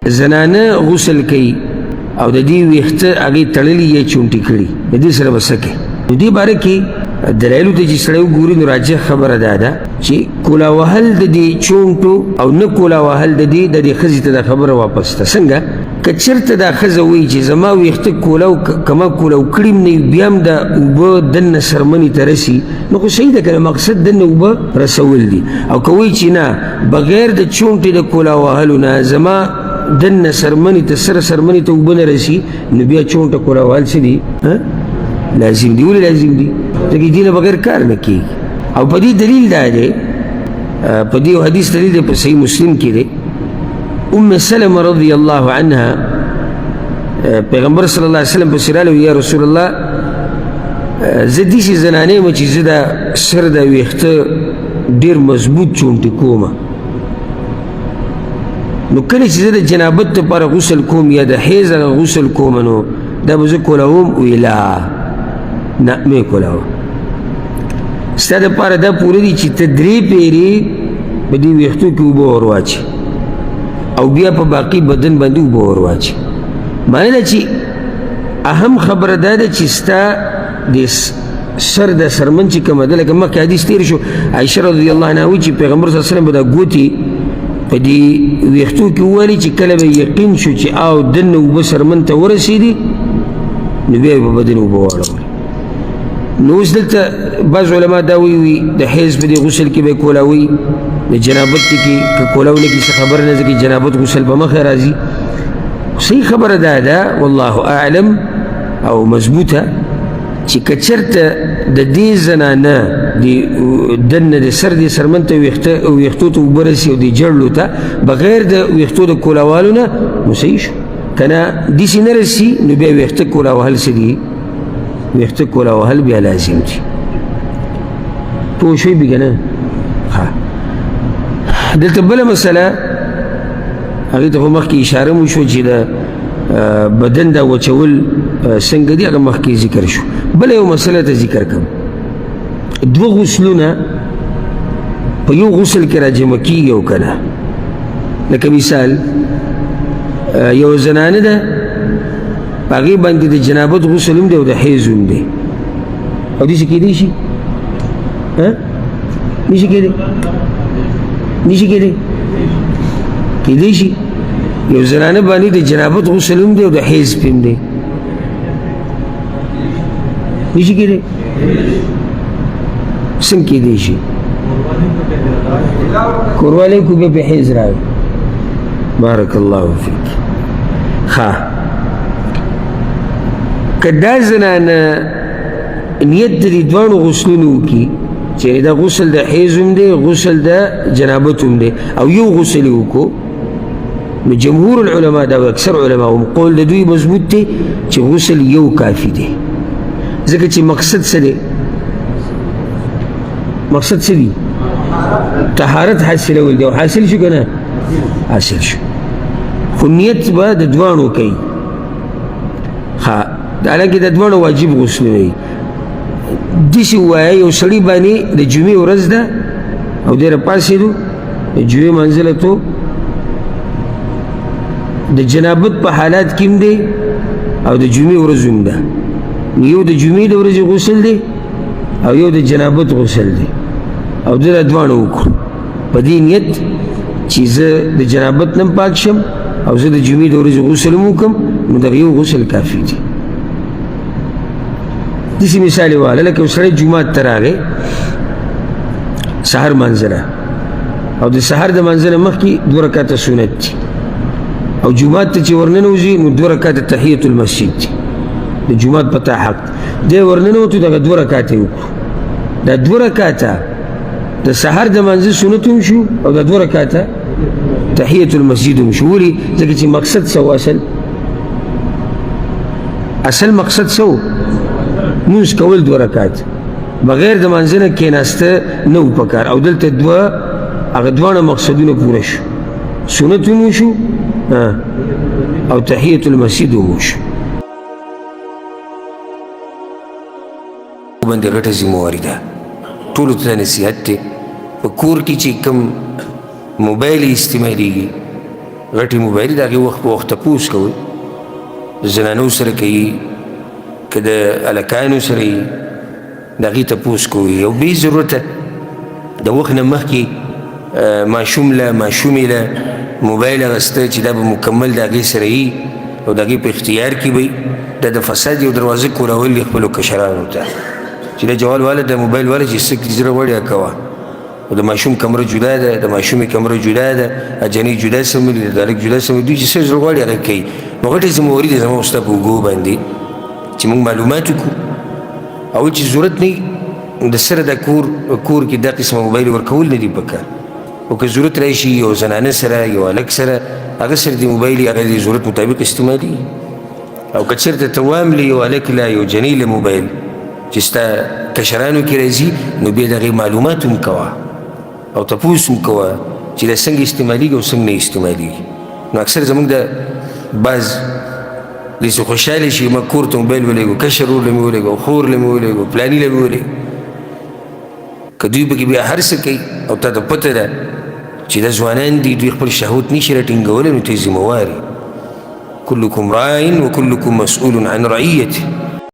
زنانه غسل کوي او د دې ویښته هغې تړلي یا چونټي کړي، د دې سره به څه کوي؟ نو دې باره کې دلایلو ته چې سړی وګوري نو راجح خبره دا ده چې کولا وهل د دې چونټو او نه کولا وهل د دې ښځې ته دا خبره واپس ده. څنګه؟ که چېرته دا ښځه وایي چې زما ویښته کولاو که ما کولاو کړي هم نه وي بیا هم دا اوبه دننه څرمنې ته رسي، نو خو صحیح ده که نه، مقصد دننه اوبه رسول دي. او که وایي چې نه بغیر د چونټې د کولا وهلو نه زما دننه څرمنې ته سره څرمنې ته اوبه نه رسي، نو بیا چونټه کولا وهل څه دي؟ لازم دي. ولې لازم دي؟ ځکه دې نه بغیر کار نه کېږي. او په دې دلیل دا دی، په دې حدیث دلیل دی، په صحیح مسلم کې دی، ام سلمه رضی الله عنها پیغمبر صلی الله علیه وسلم پسې راغله، یا رسول الله زه داسې زنانه یم چې زه دا سر د ویښته ډېر مضبوط چونټي کوم، نو کله چې زه د جنابت لپاره غسل کوم یا د حیض هغه غسل کوم نو دا به زه کولاوم؟ ویې لا نه، مې کولاوه. ستا دپاره دا پوره دي چې ته درې پیرې په دې ویښتو کې اوبه ور واچې او بیا په باقي بدن باندې اوبه ور واچې. معنی دا چې اهم خبره دا ده چې ستا د سر د سرمن چې کومه ده، لکه مخکې حدیث تېر شو، عایشه رضی الله عنها وایي چې پیغمبر صلی الله علیه وسلم به دا ګوتې په دې ویښتو کې ووهلې چې کله به یقین شو چې او دننه اوبه سرمن ته ورسېدې نو بیا یې په بدن اوبه واړولې. نو اوس دلته بعض علما دا وایي د حیض په دې غسل کې به کولاوي، د جنابت کې که کولاو نه کړي څه خبره نه، ځکه جنابت غسل په مخه راځي. صحیح خبره دا ده والله اعلم او مضبوطه چې که چېرته د دې زنانه د دننه د سر د سرمن ته ویښتو ته اوبه رسي او د جړلو ته بغیر د ویښتو د کولاوالو نه، نو صحیح شو. که نه داسې نه رسي نو بیا ویښته کولاوهل څه دي؟ ویښته کولاوهل بیا لازم دي. پوه شوي بې که نه؟ ښه، دلته بله مسله هغې ته خو مخکې اشاره مو شوه چې د بدن دا وچول څنګه دي، هغه مخکې ذکر شو. بله یو مسله ته ذکر کوم، دوه غسلونه په یو غسل کې راجمع کېږي او که نه؟ لکه مثال یو زنانه ده، په هغې باندې د جنابت غسل هم دی او د حیض هم دی، او داسې کېدی شي؟ نشي کېدی؟ نشي کېدی؟ کېدی شي. یو زنانه باندې د جنابت غسل هم دی او د حیض پې هم دی، نشي کېدی؟ څنګه کېدی شي؟ کوروالی کو بیا په حیض راوي. بارک الله فیک. ښه، که دا زنانه نیت د دې دواړو غسلونو وکړي چې دا غسل د حیض هم دی، غسل د جنابت هم دی، او یو غسل یې وکړو، نو جمهور العلماء دا اکثر علما هم قول د دوی مضبوط دی چې غسل یو کافي دی، ځکه چې مقصد څه دی؟ مقصد څه دی؟ طهارت حاصلول دی، او حاصل شو که نه؟ حاصل شو. خو نیت به د دواړو کوي. ښه، حالانکه د دواړو واجب غسلونه وي. داسې ووایه یو سړي باندې د جمعې ورځ ده او دی راپاڅېدو د جمعې منزله ته، د جنابت په حالات کې هم دی او د جمعې ورځ هم ده، یو د جمعې د ورځې غسل دی او یو د جنابت غسل دی، او ده دا دواړه وکړو په دې نیت چې زه د جنابت نه پاک شم او زه د جمعې د ورځې غسل هم وکړم، نو دغه یو غسل کافي دی. داسې مثال یې واله لکه یو سړی جومات ته راغی سهار منځله، او د سهار د منځله مخکې دوه رکعته سنت دي، او جومات ته چې ورننوځي نو دوه رکعته تحیت المسجد دي، د جومات په تا حق دی. ورننوتو دغه دوه رکعته یې وکړو، دا دوه رکعته د سهار د مانځه سنت هم شو او د دوه رکعته تحیت المسجد هم شو. ولې؟ ځکه چې مقصد څه و؟ اصل مقصد څه و؟ لمونځ کول دوه رکعت، بغیر د مانځه نه کېناسته نه و پکار، او دلته دوه هغه دواړه مقصدونه پوره شو، سنت هم وشو او تحیت المسجد هم وشو. باندې غټه ذمهواري ده، ټولو ته نصیحت دی، په کور کې چې کوم موبایل استعمالیږي غټې موبایل د هغې وخت په وخت تپوس کوئ، زنانو سره کوي که د هلکانو سره یي، د هغې تپوس کوي. او بې ضرورته د وخت نه مخکې ماشوم له ماشومې له موبایل اخیسته چې دا به مکمل د هغې سره یي او د هغې په اختیار کې به وي، دا د فساد یو دروازه کولول دي خپلو کشرانو ته چې د جوال واله د موبایل واله چې څه زړه وړیا کوه. او د ماشوم کمره جدا ده، د ماشومې کمره جدا ده، جنۍ جدا سمولي ده، د هلک جدا سمولي، دوی چې څه زړه غواړي هغه کوي. نو غټه ذمهواري ده زما او ستا په اوږو باندې چې موږ معلومات وکړو. او چې ضرورت نه د سره د کور کې دا قسمه موبایل ورکول نه دي پکار. او که ضرورت راشي یو زنانه سره یو هلک سره هغه سره د موبایل هغه د ضرورت مطابق استعمالي. او که چېرته ته واملې یو هلک له یو جنۍ له موبایل چې ستا کشرانو کې راځي، نو بیا د هغې معلومات هم کوه او تپوس هم کوه چې دا څنګه استعمالیږي او څنګه نه استعمالیږي. نو اکثر زموږ د بعض داسې خوشحاله شي، ما کور ته موبایل ولېږو، کشر ورور له مې ولېږو، خور له مې ولېږو، پلاني له مې ولېږو. که دوی پکې بیا هر څه کوي او تا ته پته ده چې دا ځوانان دي، دوی خپل شهوت نه شي راټینګولی، نو ته یې ذمهوار یې. کلکم راع وکلکم مسؤول عن رعیته.